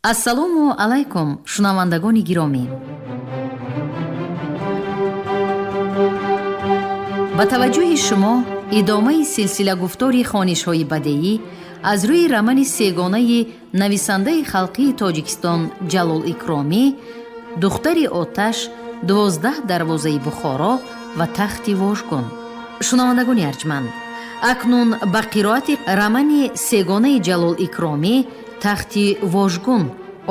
Ассалому алайкум, шунавандагони гиромӣ. Ба таваҷҷӯҳи шумо идомаи силсилагуфтори хонишҳои бадеӣ аз рӯи романи сегонаи нависандаи халқии Тоҷикистон Ҷалол Икромӣ «Духтари оташ», «12 дарвозаи Бухоро» ва «Тахти вожгун». Шунавандагони арҷманд, акнун ба қироати романи сегонаи Ҷалол Икромӣ «Тахти вожгун»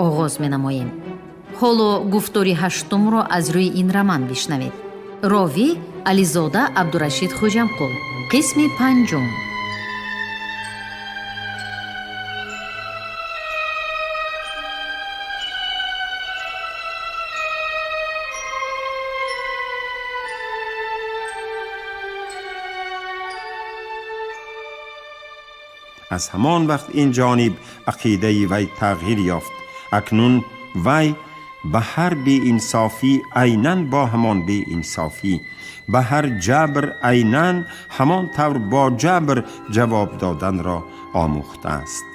оғоз менамоем. Ҳоло гуфтори ҳаштумро аз рӯи ин роман бишнавед. Ровӣ Ализода Абдурашид Хуҷамқул. Қисми панҷум. Аз ҳамон вақт ин ҷониб ақидаи вай тағйир ёфт. Акнун вай ба ҳар беинсофӣ айнан бо ҳамон беинсофӣ, ба ҳар ҷабр айнан ҳамон тавр бо ҷабр ҷавоб доданро омӯхтааст.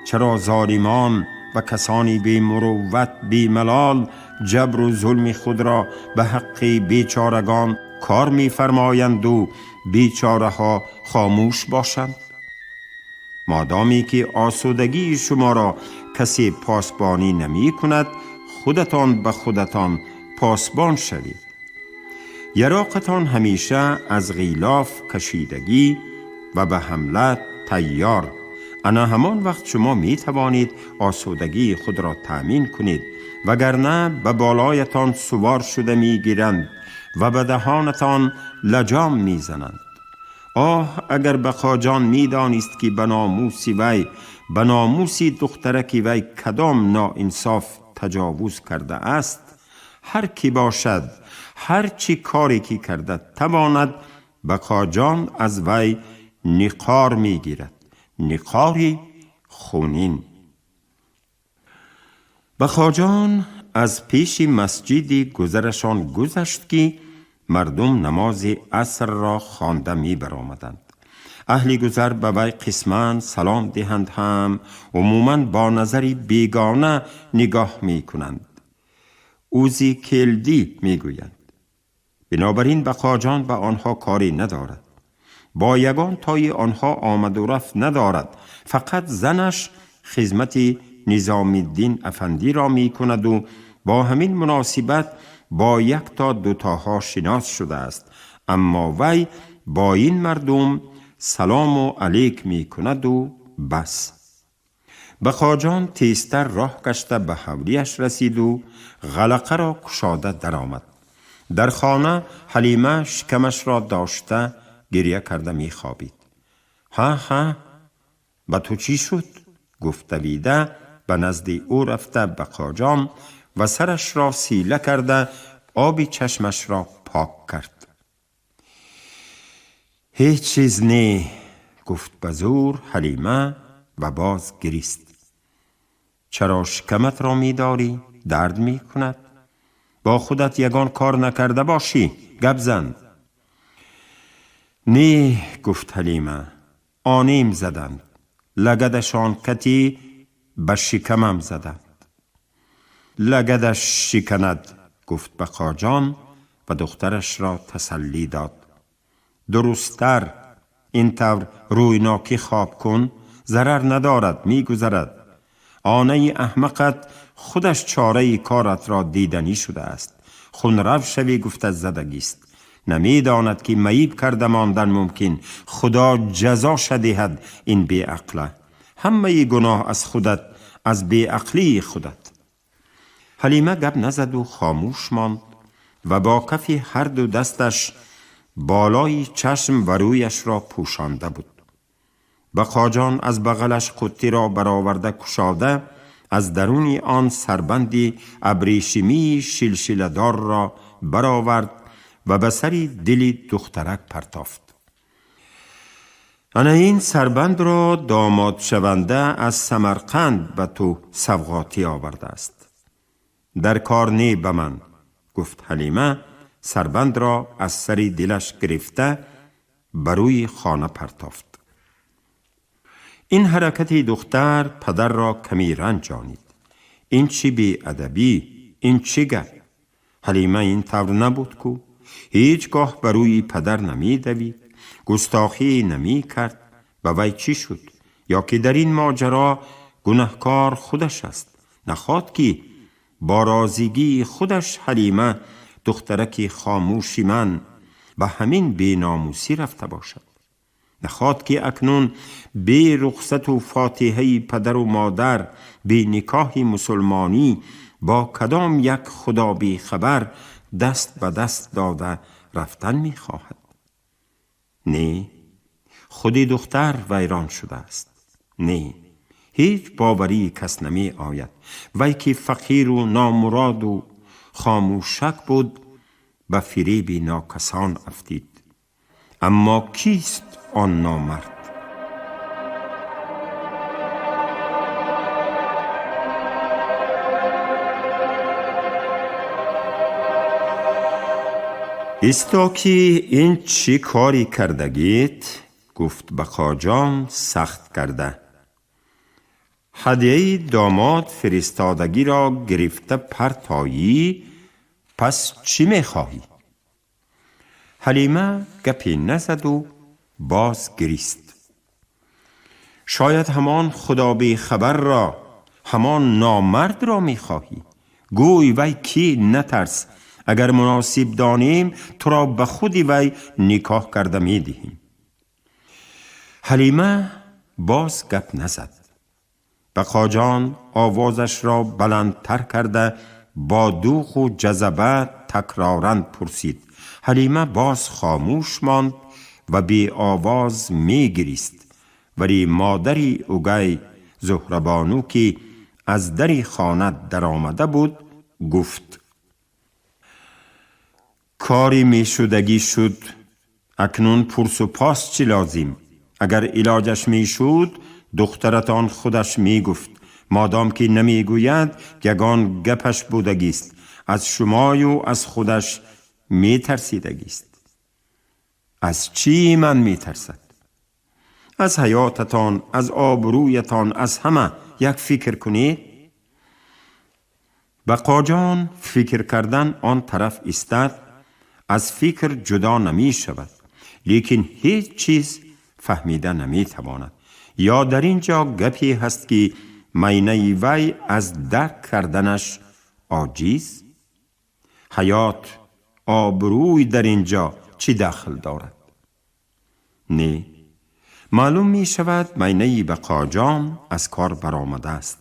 Чаро золимон ва касони бемурувват, бемалол ҷабру зулми худро ба ҳаққи бечорагон кор мефармоянду бечораҳо хомӯш бошанд? Модоме ки осудагии шуморо касе посбонӣ намекунад, худатон ба худатон посбон шавед. Яроқатон ҳамеша аз ғилоф кашидагӣ ва ба ҳамла тайёр. Ана ҳамон вақт шумо метавонед осудагии худро таъмин кунед, вагарна ба болоятон сувор шуда мегиранд ва ба даҳонатон лаҷом мезананд. Оҳ, агар Бақоҷон медонист, ки ба номуси вай, ба номуси духтараки вай кадом ноинсоф таҷовуз кардааст, ҳар кӣ бошад, ҳар чӣ коре ки карда тавонад, Бақоҷон аз вай ниқор мегирад, ниқори хунин. Бақоҷон аз пеши масҷиди гузарашон гузашт, ки мардум намози асрро хонда мебаромаданд. Аҳли гузар ба вай қисман салом диҳанд ҳам, умуман бо назари бегона нигоҳ мекунанд. Ӯзи келдӣ мегӯянд. Бинобар ин Бақоҷон ба онҳо корӣ надорад. Бо ягон тои онҳо омаду рафт надорад. Фақат занаш хизмати Низомиддин афандиро мекунаду бо ҳамин муносибат бо як то дутоҳо шинос шудааст. Аммо вай бо ин мардум салому алейк мекунаду бас. Бақоҷон тезтар роҳ гашта ба ҳавлиаш расиду ғалақаро кушода даромад. Дар хона Ҳалима шикамашро дошта гирья карда мехобид. Ҳа, ҳа, ба ту чӣ шуд? Гуфт давида ба назди ӯ рафта Бақоҷон ва сарашро сила карда оби чашмашро пок кард. Ҳеҷ чиз не, гуфт ба зӯр Ҳалима ва боз гирист. Чаро шикаматро медорӣ? Дард мекунад? Бо худат ягон кор накарда бошӣ, гап зан. Не, гуфт Ҳалима, онем заданд. Лагадашон кати ба шикамам заданд. Лагадаш шиканад, гуфт Бақоҷон ва духтарашро тасаллӣ дод. Дурусттар ин тавр рӯйнокӣ хоб кун, зарар надорад, мегузарад. Онаи аҳмақат худаш чораи коратро диданӣ шудааст. Хунрав шавӣ гуфта задагист. Намедонад, ки маиб карда мондан мумкин. Худо ҷазоша диҳад ин беақла. Ҳамаи гуноҳ аз худат, аз беақлии худат. Ҳалима гап назаду хомӯш монд ва бо кафи ҳарду дасташ болои чашм ва рӯяшро пӯшонда буд. Бақоҷон аз бағалаш қуттиро бароварда кушода, аз даруни он сарбанди абрешимии шилшиладорро баровард ва ба сари дили духтарак партофт. Ана ин сарбандро домодшаванда аз Самарқанд ба ту савғотӣ овардааст. Дар кор не ба ман, гуфт Ҳалима, сарбандро аз сари дилаш гирифта ба рӯи хона партофт. Ин ҳаракати духтар падарро каме ранҷонид. Ин чӣ беадабӣ, ин чӣ гап? Ҳалима ин тавр набуд ку. Ҳеҷ гоҳ ба рӯи падар намедавид, густохӣ намекард. Ба вай чӣ шуд? Ё ки дар ин моҷаро гунаҳкор худаш аст? Нахоҳад ки бо розигии худаш Ҳалима, духтараки хомӯши ман, ба ҳамин беномусӣ рафта бошад. Нахоҳад ки акнун бе рухсату фотиҳаи падару модар, бе никоҳи мусулмонӣ бо кадом як худо бехабар даст ба даст дода рафтан мехоҳад. Не, худи духтар вайрон шудааст. Не, ҳеҷ боварии кас намеояд. Вай ки фақиру номуроду хомӯшак буд, ба фиреби нокасон афтид. Аммо кист он номард? Исто ки ин чӣ кори кардагит? Гуфт Бақоҷон сахт карда. Ҳадияи домод фиристодагиро гирифта партоӣ, пас чӣ мехоҳӣ? Ҳалима гапе назаду боз гирист. Шояд ҳамон худо бехабарро, ҳамон номардро мехоҳӣ? Гӯй вай кӣ, натарс. Агар муносиб донем, туро ба худи вай никоҳ карда медиҳем. Ҳалима боз гап назад. Бақоҷон овозашро баландтар карда бо дуғу ҷазаба такроран пурсид. Ҳалима боз хомӯш монд ва беовоз мегирист. Вале модари угай Зуҳрабону, ки аз дари хона даромада буд, гуфт: кори мешудагӣ шуд, акнун пурсу пос чӣ лозим? Агар илоҷаш мешуд, духтаратон худаш мегуфт. Модом ки намегӯяд, ягон гапаш будагист. Аз шумою аз худаш метарсидагист. Аз чӣ ман метарсад? Аз ҳаётатон, аз обрӯятон, аз ҳама як фикр кунед. Бақоҷон фикр кардан он тараф истад, аз фикр ҷудо намешавад, лекин ҳеҷ чиз фаҳмида наметавонад. Ё дар ин ҷо гапе ҳаст, ки майнаи вай аз дарк карданаш оҷиз? Ҳаёт, обрӯй дар ин ҷо чӣ дахл дорад? Не, маълум мешавад, майнаи Бақоҷон аз кор баромадааст.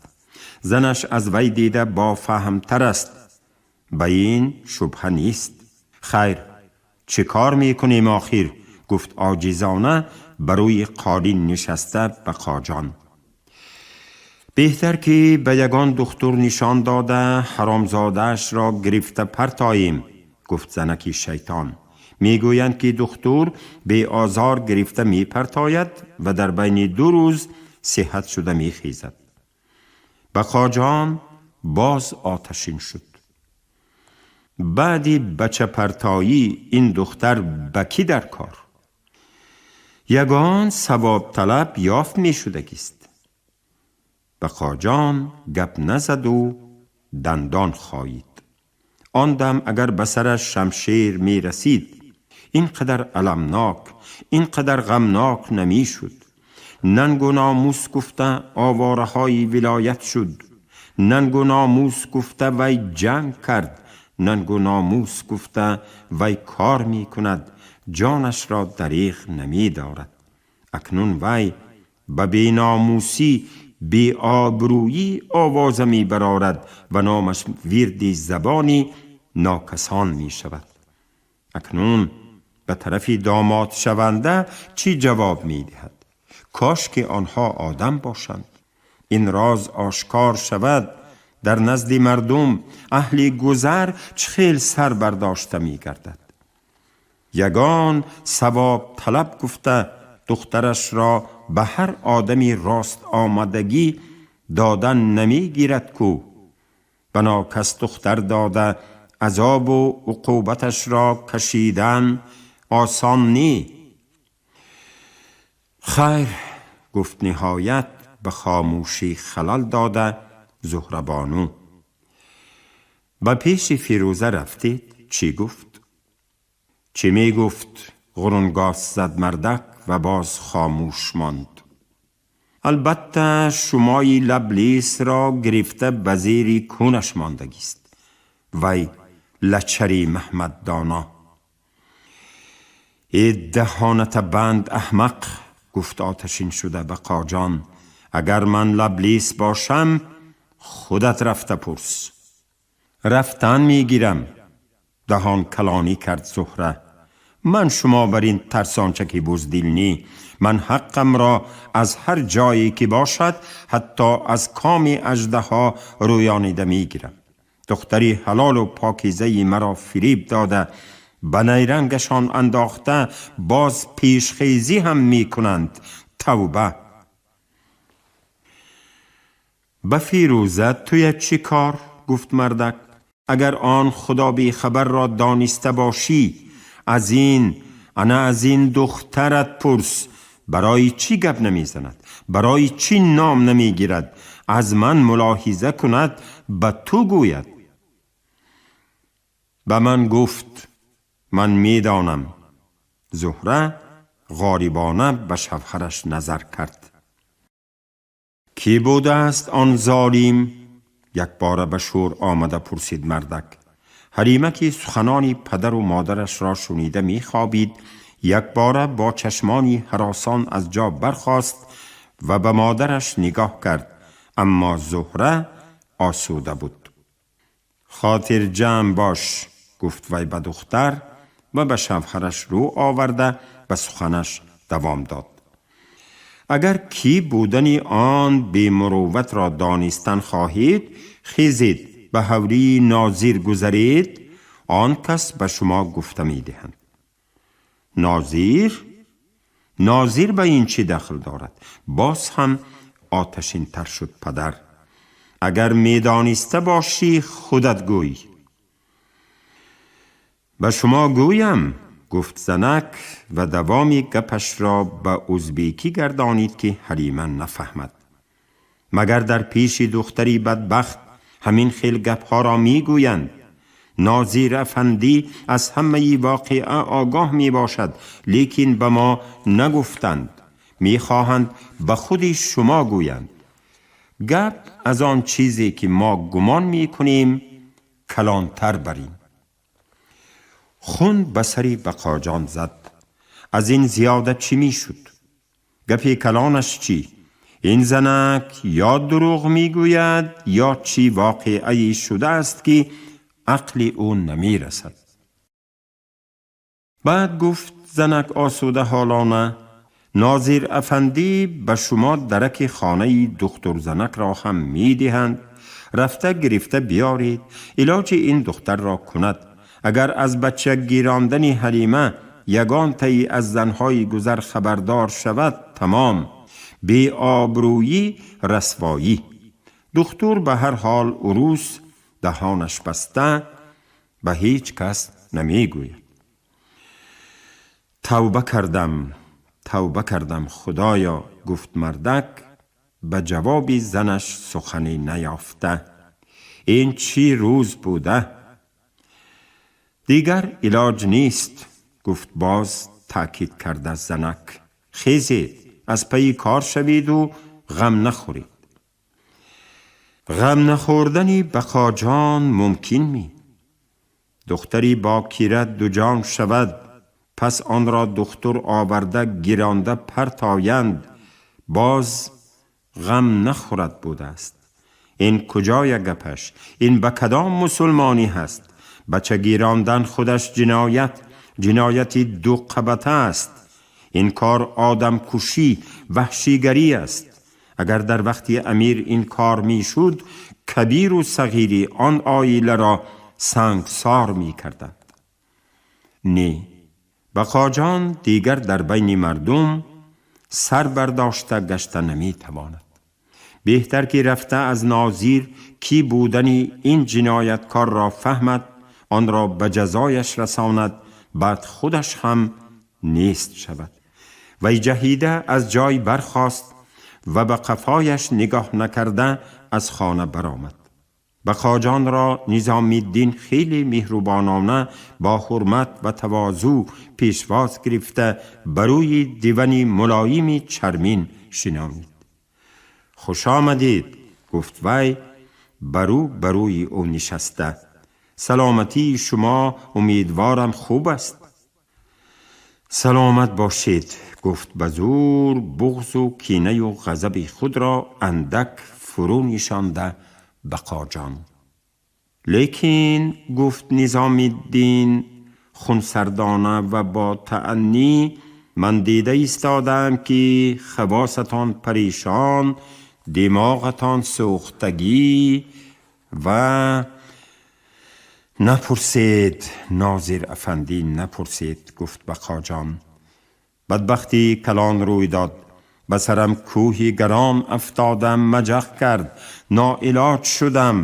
Занаш аз вай дида бофаҳмтар аст, ба ин шубҳа нест. Хайр, чӣ кор мекунем охир? Гуфт оҷизона ба рӯи қолин нишаста Бақоҷон. Беҳтар ки ба ягон духтур нишон дода, ҳаромзодаашро гирифта партоем, гуфт занаки шайтон. Мегӯянд, ки духтур беозор гирифта мепартояд ва дар байни 2 рӯз сиҳат шуда мехезад. Бақоҷон боз оташин шуд. Баъди бачапартоӣ ин духтар ба кӣ дар кор? Ягон савобталаб ёфт мешудагист. Бақоҷон гап назаду дандон хоид. Он дам агар ба сараш шамшер мерасид, ин қадар аламнок, ин қадар ғамнок намешуд. Нангу номус гуфта овораҳои вилоят шуд. Нангу номус гуфта вай ҷанг кард. Нангу номус гуфта вай кор мекунад, ҷонашро дариғ намедорад. Акнун вай ба беномусӣ, беобрӯӣ овоза мебарорад ва номаш вирди забони нокасон мешавад. Акнун ба тарафи домодшаванда чӣ ҷавоб медиҳад? Кош ки онҳо одам бошанд. Ин роз ошкор шавад, дар назди мардум аҳли гузар чӣ хел сар бардошта мегардад. Ягон савоб талаб гуфта духтарашро ба ҳар одами рост омадагӣ додан намегирад ку. Ба нокас духтар дода азобу уқубаташро кашидан осон не. Хайр, гуфт ниҳоят ба хомӯшӣ халал дода Зуҳрабону. Ба пеши Фирӯза рафтед, чӣ гуфт? Чӣ мегуфт? Ғурунгос зад мардак ва боз хомӯш монд. Албатта шумои лаблисро гирифта ба зери кунаш мондагист. Вай лачари Маҳмаддоно. Э даҳоната банд, аҳмақ, гуфт оташин шуда Бақоҷон. Агар ман лаблис бошам, худат рафта пурс. Рафтан мегирам, даҳон калонӣ кард Зуҳра. Ман шумо бар ин тарсончаки буздил нӣ. Ман ҳаққамро аз ҳар ҷое ки бошад, ҳатто аз коми аждаҳо рӯёнида мегирам. Духтари ҳалолу покизаи маро фириб дода, ба найрангашон андохта, боз пешхезӣ ҳам мекунанд. Тавба! Ба Фирӯза туя чӣ кор? Гуфт мардак. Агар он худо бехабарро дониста бошӣ, аз ин ана аз ин духтарат пурс. Барои чӣ гап намезанад? Барои чӣ ном намегирад? Аз ман мулоҳиза кунад, ба ту гӯяд. Ба ман гуфт, ман медонам. Зуҳра ғорибона ба шавҳараш назар кард. Кӣ будааст он золим? Якбора ба шӯр омада пурсид мардак. Ҳалима ки суханони падару модарашро шунида мехобид, якбора бо чашмони ҳаросон аз ҷо бархост ва ба модараш нигоҳ кард, аммо Зуҳра осуда буд. Хотирҷамъ бош, гуфт вай ба духтар ва ба шавҳараш рӯ оварда ба суханаш давом дод. Агар кӣ будани он бемурувватро донистан хоҳед, хезед, ба ҳавлии нозир гузаред, он кас ба шумо гуфта медиҳанд. Нозир? Нозир ба ин чӣ дахл дорад? Боз ҳам оташинтар шуд падар. Агар медониста бошӣ, худат гӯй. Ба шумо гӯям, гуфт занак ва давоми гапашро ба узбекӣ гардонид, ки Ҳалима нафаҳмад. Магар дар пеши духтари бадбахт ҳамин хел гапҳоро мегӯянд? Нозир афандӣ аз ҳамаи воқеа огоҳ мебошад, лекин ба мо нагуфтанд. Мехоҳанд ба худи шумо гӯянд. Гап аз он чизе ки мо гумон мекунем калонтар барин. Хун ба сари Бақоҷон зад. Аз ин зиёда чӣ мешуд? Гапи калонаш чӣ? Ин занак ё дурӯғ мегӯяд, ё чӣ воқеае шудааст, ки ақли ӯ намерасад. Баъд гуфт занак осуда ҳолона: нозир афандӣ ба шумо дараки хонаи духтурзанакро ҳам медиҳанд. Рафта гирифта биёред, илоҷи ин духтарро кунад. Агар аз бача гирондани Ҳалима ягонтаи аз занҳои гузар хабардор шавад, тамом, беобрӯӣ, расвоӣ. Духтур ба ҳар ҳол урус, даҳонаш баста, ба ҳеҷ кас намегӯяд. Тавба кардам, тавба кардам, худоё, гуфт мардак ба ҷавоби занаш сухане наёфта. Ин чӣ рӯз буда? Дигар илоҷ нест, гуфт боз таъкид карда занак. Хезед, аз пайи кор шаведу ғам нахӯред. Ғам нахӯрдани Бақоҷон мумкин ми? Духтари бокира дуҷон шавад, пас онро духтур оварда гиронда партоянд, боз ғам нахӯрад будааст. Ин куҷоя гапаш? Ин ба кадом мусулмонӣ ҳаст? Бача гирондан худаш ҷиноят, ҷинояти дуқабата аст. Ин кор одамкушӣ, ваҳшигарӣ аст. Агар дар вақти амир ин кор мешуд, кабиру сағири он оиларо сангсор мекарданд. Не, Бақоҷон дигар дар байни мардум сар бардошта гашта наметавонад. Беҳтар ки рафта аз нозир кӣ будани ин ҷинояткорро фаҳмад, онро ба ҷазояш расонад, баъд худаш ҳам нест шавад. Вай ҷаҳида аз ҷой бархост ва ба қафояш нигоҳ накарда аз хона баромад. Бақоҷон ро Низомиддин хеле меҳрубонона бо ҳурмат ва тавозӯъ пешвоз гирифта ба рӯи дивани мулоими чармин шинонид. Хуш омадед, гуфт вай ба рӯ ба рӯи ӯ нишаста. Саломатии шумо умедворам хуб аст. Саломат бошед, гуфт ба зӯр буғзу кинаю ғазаби худро андак фурӯ нишонда Бақоҷон. Лекин, гуфт Низомиддин хунсардона ва бо тааннӣ, ман дида истодаам, ки хавосатон парешон, димоғатон сӯхтагӣ ва напурсед, нозир афандӣ, напурсед, гуфт Бақоҷон. Бадбахтии калон рӯй дод. Ба сарам кӯҳи гарон афтодам, маҷақ кард, ноилоҷ шудам,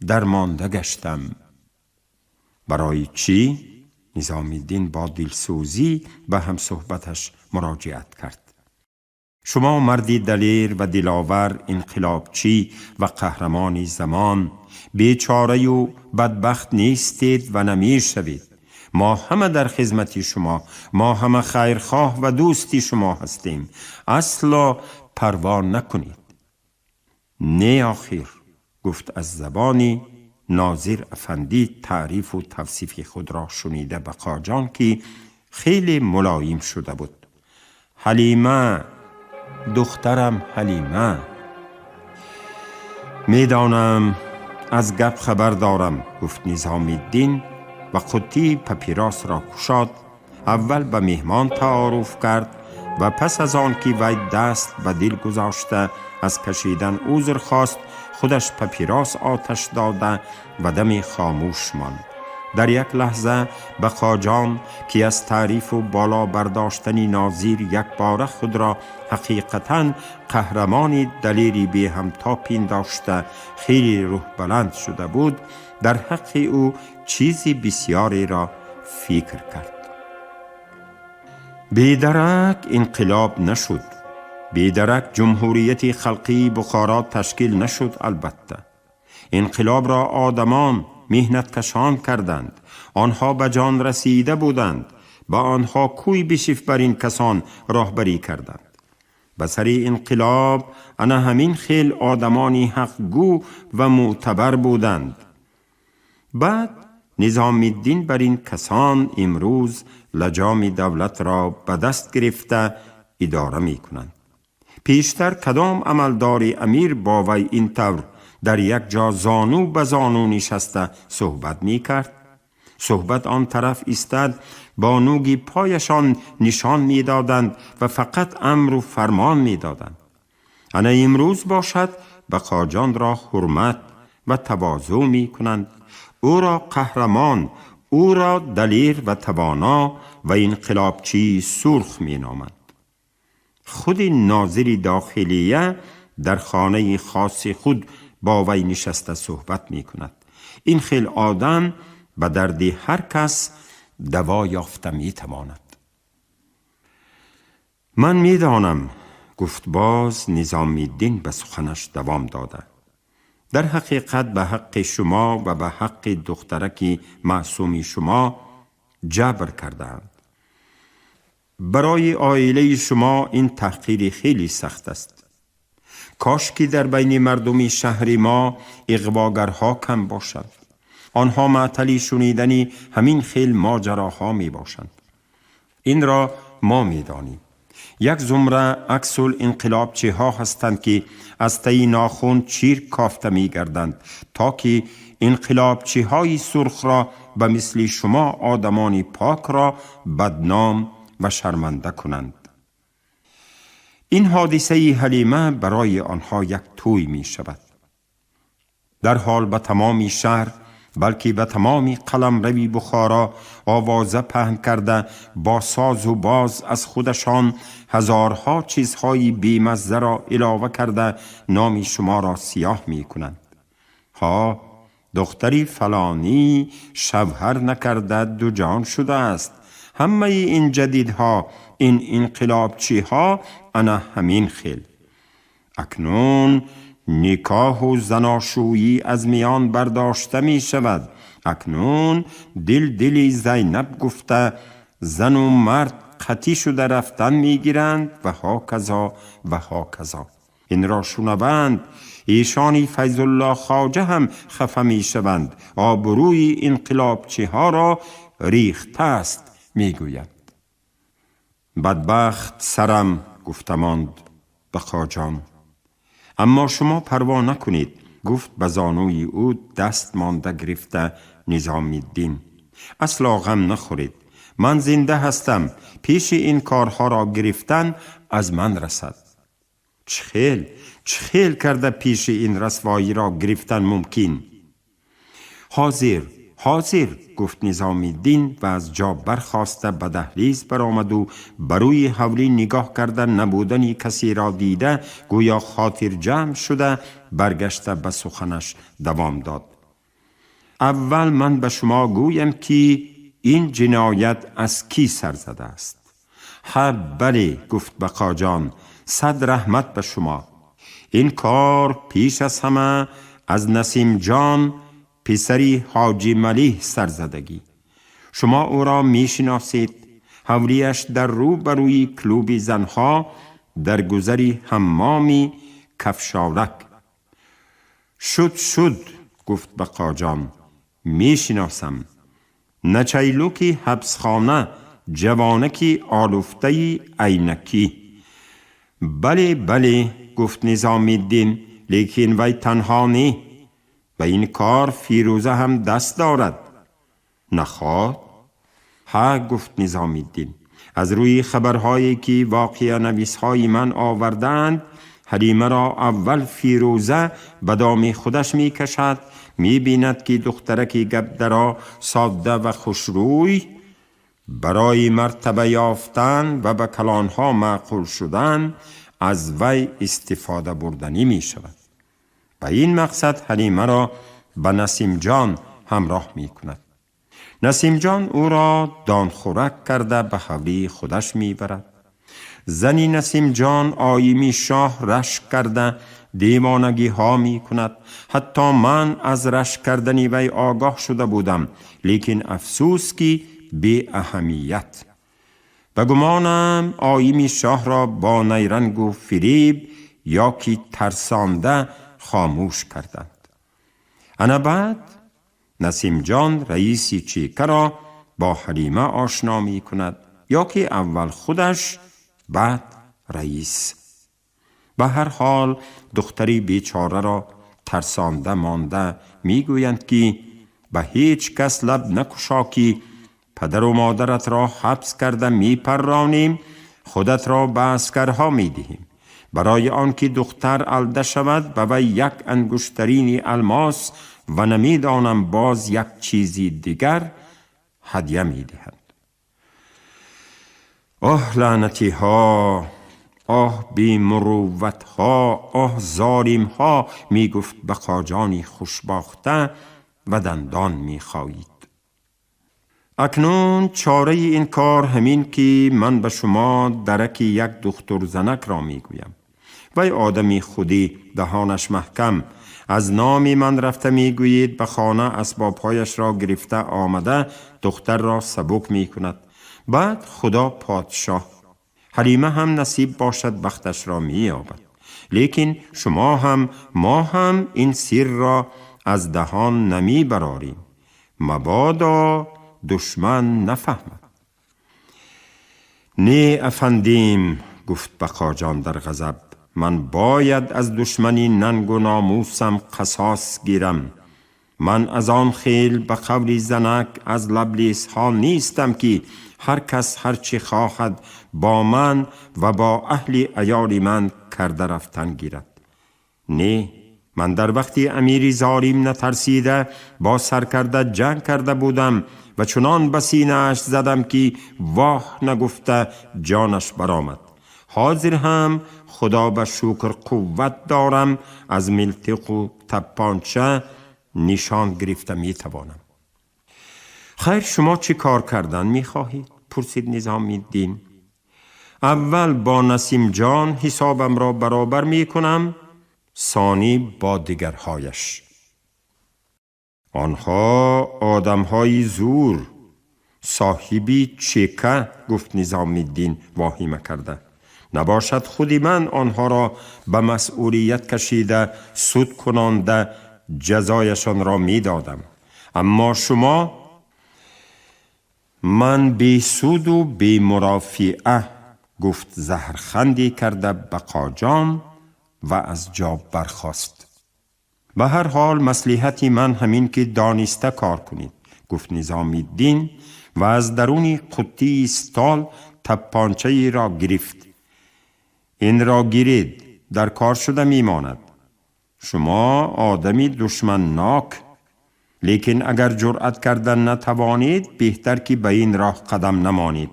дармонда гаштам. Барои чӣ? Низомиддин бо дилсӯзӣ ба ҳамсӯҳбаташ муроҷиат кард. Шумо марди далер ва диловар, инқилобчӣ ва қаҳрамони замон, бечораю бадбахт нестед ва намешавед. Мо ҳама дар хизмати шумо, мо ҳама хайрхоҳ ва дӯсти шумо ҳастем. Асло парво накунед. Не, охир, гуфт аз забони нозир афандӣ таърифу тавсифи худро шунида Бақоҷон, ки хеле мулоим шуда буд. Ҳалима, духтарам Ҳалима. Медонам, аз гап хабар дорам, гуфт Низомиддин ва қуттии папиросро кушод. Аввал ба меҳмон таоруф кард ва пас аз он ки вай даст ба дил гузошта аз кашидан узр хост, худаш папирос оташ дода ва даме хомӯш монд. Дар як лаҳза Бақоҷон, ки аз таърифу боло бардоштани нозир якбора худро ҳақиқатан қаҳрамони далери беҳамто пиндошта, хеле рӯҳбаланд шуда буд, дар ҳаққи ӯ чизи бисёреро фикр кард. Бедарак инқилоб нашуд, бедарак Ҷумҳурияти Халқии Бухоро ташкил нашуд. Албатта, инқилобро одамон, меҳнаткашон карданд. Онҳо ба ҷон расида буданд. Ба онҳо Куйбишев бар ин касон роҳбарӣ карданд. Ба сари инқилоб ана ҳамин хел одамони ҳақгӯ ва мӯътабар буданд. Баъд Низомиддин бар ин касон имрӯз лаҷоми давлатро ба даст гирифта идора мекунанд. Пештар кадом амалдори амир бо вай ин тавр дар як ҷо зону ба зону нишаста суҳбат мекард? Суҳбат он тараф истад, бо нӯги пояшон нишон медоданд ва фақат амру фармон медоданд. Ана имрӯз бошад, Бақоҷонро ҳурмат ва тавозӯъ мекунанд, ӯро қаҳрамон, ӯро далер ва тавоно ва инқилобчии сурх меноманд. Худи нозири дохилия дар хонаи хоси худ бо вай нишаста суҳбат мекунад. Ин хел одам ба дарди ҳар кас даво ёфта метавонад. Ман медонам, гуфт боз Низомиддин ба суханаш давом дода. Дар ҳақиқат ба ҳаққи шумо ва ба ҳаққи духтараки маъсуми шумо ҷабр кардаанд. Барои оилаи шумо ин таҳқири хеле сахт аст. Кош ки дар байни мардуми шаҳри мо иғвогарҳо кам бошанд. Онҳо маътали шунидани ҳамин хел моҷароҳо мебошанд. Инро мо медонем. Як зумра аксул инқилобчиҳо ҳастанд, ки аз таи нохун чирк кофта мегарданд, то ки инқилобчиҳои сурхро ба мисли шумо одамони покро бадном ва шарманда кунанд. Ин ҳодисаи Ҳалима барои онҳо як тӯй мешавад. Дарҳол ба тамоми шаҳр, балки ба тамоми қаламрави Бухоро овоза паҳн карда, бо созу боз аз худашон ҳазорҳо чизҳои бемаззаро илова карда, номи шуморо сиёҳ мекунанд. Ҳо, духтари фалонӣ шавҳар накарда дуҷон шудааст. Ҳамаи ин ҷадидҳо, ин инқилобчиҳо ана ҳамин хел. Акнун Никоҳу заношӯӣ аз миён бардошта мешавад. Акнун дил дили Зайнаб гуфта, зану мард қатӣ шуда рафтан мегиранд ва ҳоказо ва ҳоказо. Инро шунаванд, эшони Файзулло Хоҷа ҳам хафа мешаванд. Обрӯи инқилобчиҳоро рехтааст, мегӯянд. Бадбахт сарам, гуфта монд Бақоҷон. Аммо шумо парво накунед, гуфт ба зонуи ӯ даст монда гирифта Низомиддин. Асло ғам нахӯред. Ман зинда ҳастам. Пеши ин корҳоро гирифтан аз ман расад. Чӣ хел, чӣ хел карда пеши ин расвоиро гирифтан мумкин? Ҳозир, ҳозир, гуфт Низомиддин ва аз ҷо бархоста ба даҳлиз баромаду ба рӯи ҳавлӣ нигоҳ карда, набудани касеро дида, гӯё хотирҷамъ шуда, баргашта ба суханаш давом дод. Аввал ман ба шумо гӯям, ки ин ҷиноят аз кӣ сар задааст. Ҳа, бале, гуфт Бақоҷон, сад раҳмат ба шумо. Ин кор пеш аз ҳама аз Насимҷон, писари Ҳоҷи Малиҳ сарзадагӣ. Шумо ӯро мешиносед. Ҳавлиаш дар рӯ ба рӯи клуби занҳо, дар гузари ҳаммоми Кафшолак. Шуд, шуд, гуфт Бақоҷон, мешиносам. Начайлуки ҳабсхона, ҷавонаки олуфтаи айнакӣ. Бале, бале, гуфт Низомиддин, лекин вай танҳо не. Ба ин кор Фирӯза ҳам даст дорад. Наход? Ҳа, гуфт Низомиддин. Аз рӯи хабарҳое ки воқеанависҳои ман овардаанд, Ҳалимаро аввал Фирӯза ба доми худаш мекашад, мебинад, ки духтараки гапдаро, содда ва хушрӯй барои мартаба ёфтан ва ба калонҳо маъқул шудан аз вай истифода бурданӣ мешавад. Ба ин мақсад Ҳалимаро ба Насимҷон ҳамроҳ мекунад. Насимҷон ӯро донхӯрак карда ба ҳавлии худаш мебарад. Зани Насимҷон оими шоҳ рашк карда девонагиҳо мекунад. Ҳатто ман аз рашк кардани вай огоҳ шуда будам, лекин афсӯс, ки беаҳамият. Ба гумонам, оими шоҳро бо найрангу фиреб ё ки тарсонда хомӯш карданд. Ана баъд Насимҷон раиси чекаро бо Ҳалима ошно мекунад ё ки аввал худаш, баъд раис. Ба ҳар ҳол, духтари бечораро тарсонда монда мегӯянд, ки ба ҳеҷ кас лаб накушо, ки падару модаратро ҳабс карда мепарронем, худатро ба аскарҳо медиҳем. Барои он ки духтар алда шавад, ба вай як ангуштарини алмос ва намедонам боз як чизи дигар ҳадя медиҳанд. Оҳ, лаънатиҳо! Оҳ, бемурувватҳо! Оҳ, золимҳо! Мегуфт Бақоҷони хушбохта ва дандон мехоид. Акнун чораи ин кор ҳамин, ки ман ба шумо дараки як духтурзанакро мегӯям. Вай одами худӣ, даҳонаш маҳкам. Аз номи ман рафта мегӯед, ба хона асбобҳояшро гирифта омада, духтарро сабук мекунад. Баъд Худо подшоҳ. Ҳалима ҳам насиб бошад, бахташро меёбад. Лекин шумо ҳам, мо ҳам ин сирро аз даҳон намебарорем, мабодо душман нафаҳмад. Не, афандим, гуфт Бақоҷон дар ғазаб, ман бояд аз душмани нангу номусам қасос гирам. Ман аз он хел, ба қавли занак, аз лаблисҳо нестам, ки ҳар кас ҳар чӣ хоҳад бо ман ва бо аҳли аёли ман карда рафтан гирад. Не, ман дар вақти амири золим натарсида бо саркарда ҷанг карда будам ва чунон ба синааш задам, ки воҳ нагуфта ҷонаш баромад. Ҳозир ҳам, Худо ба шукр, қувват дорам, аз милтиқу таппонча нишон гирифта метавонам. Хайр, шумо чӣ кор кардан мехоҳед? Пурсид Низомиддин. Аввал бо Насимҷон ҳисобамро баробар мекунам. ثانی با دیگرهایش. آنها آدمهای زور، صاحبی چکه، گفت نظام الدین واهمه کرده. نباشد خودی من آنها را به مسئولیت کشیده، سود کنانده، جزایشان را می دادم. اما شما، من بی سود و بی مرافعه، گفت زهرخندی کرده بقاجان و از جا برخاست. به هر حال مصلحت من همین که دانسته کار کنید، گفت نظام الدین و از درون قوطی استال تپانچه را گرفت. این را گیرید، در کار شده میماند. شما آدمی دشمن ناک، لیکن اگر جرأت کردن نتوانید، بهتر که به این راه قدم نمانید.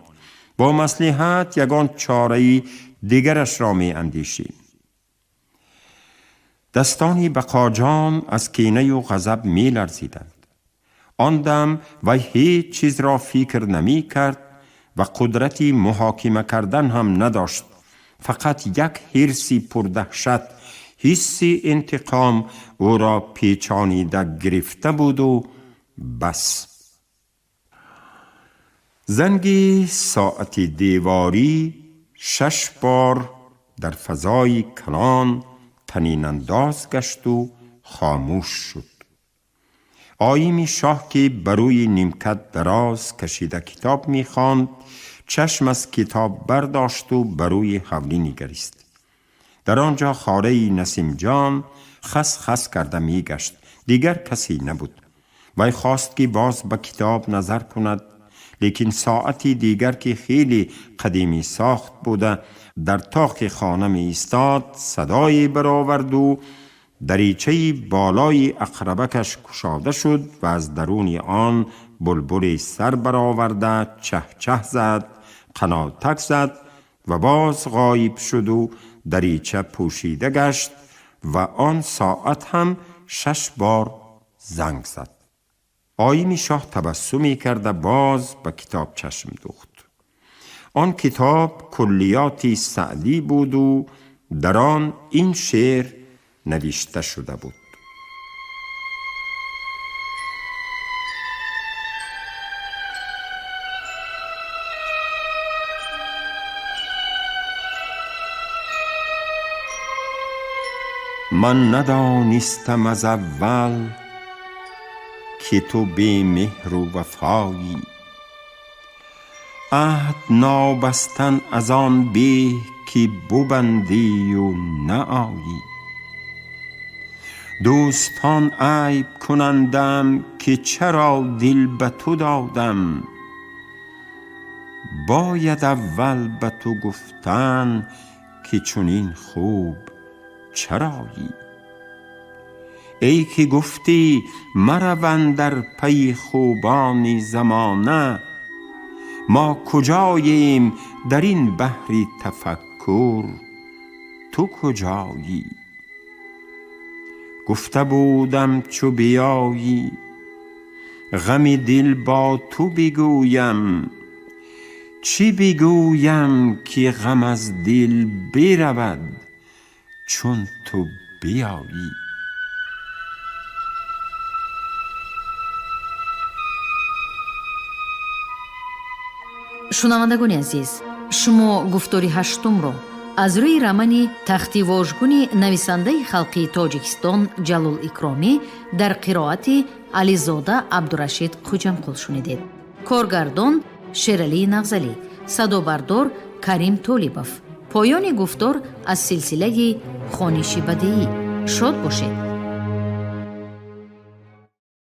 با مصلحت یگان چاره دیگرش را می اندیشیم. دستانی بقاجان از کینه و غضب می لرزیدند. آن دم و هیچ چیز را فکر نمی کرد و قدرتی محاکمه کردن هم نداشت. فقط یک حرصی پردهشت، حسی انتقام او را پیچانیده گرفته بود و بس. زنگ ساعت دیواری 6 بار در فضای کلان طنین انداز گشت و خاموش شد. آیمی شاه که بروی نیمکت دراز کشیده کتاب میخواند، چشم از کتاب برداشت و بروی حولی نگریست. در آنجا خاره نسیم جان خس خس کرده میگشت. دیگر کسی نبود. وی خواست که باز به کتاب نظر کند، لیکن ساعتی دیگر که خیلی قدیمی ساخت بوده در تاق خانه می ایستاد، صدایی برآورد و دریچه بالای عقربکش کشاده شد و از درون آن بلبل سر برآورده چه چه زد، قناتک زد و باز غایب شد و دریچه پوشیده گشت و آن ساعت هم 6 بار زنگ زد. آیمی شاه تبسمی کرده باز به کتاب چشم دوخت. آن کتاب کلیات سعدی بود و در آن این شعر نوشته شده بود: من ندانستم از اول که تو بی مهر و وفایی، عهد نابستن از آن به که ببندی و نآیی. دوستان عیب کنندم که چرا دل به تو دادم، باید اول به تو گفتن که چنین خوب چرایی. ای که گفتی مرو اندر پی خوبان زمانه، ما کجاییم در این بحر تفکر، تو کجایی؟ گفته بودم چو بیایی غم دل با تو بگویم، چی بگویم که غم از دل برود چون تو بیایی. Шунавандагони азиз, шумо гуфтори ҳаштумро аз рӯи романи Тахти вожгуни нависандаи халқии Тоҷикистон Ҷалол Икромӣ дар қироати Ализода Абдурашид Хуҷамқул шунидед. Коргардон Шералии Нағзалӣ, садобардор Карим Толибов. Поёни гуфтор аз силсилаи хониши бадеӣ. Шод бошед.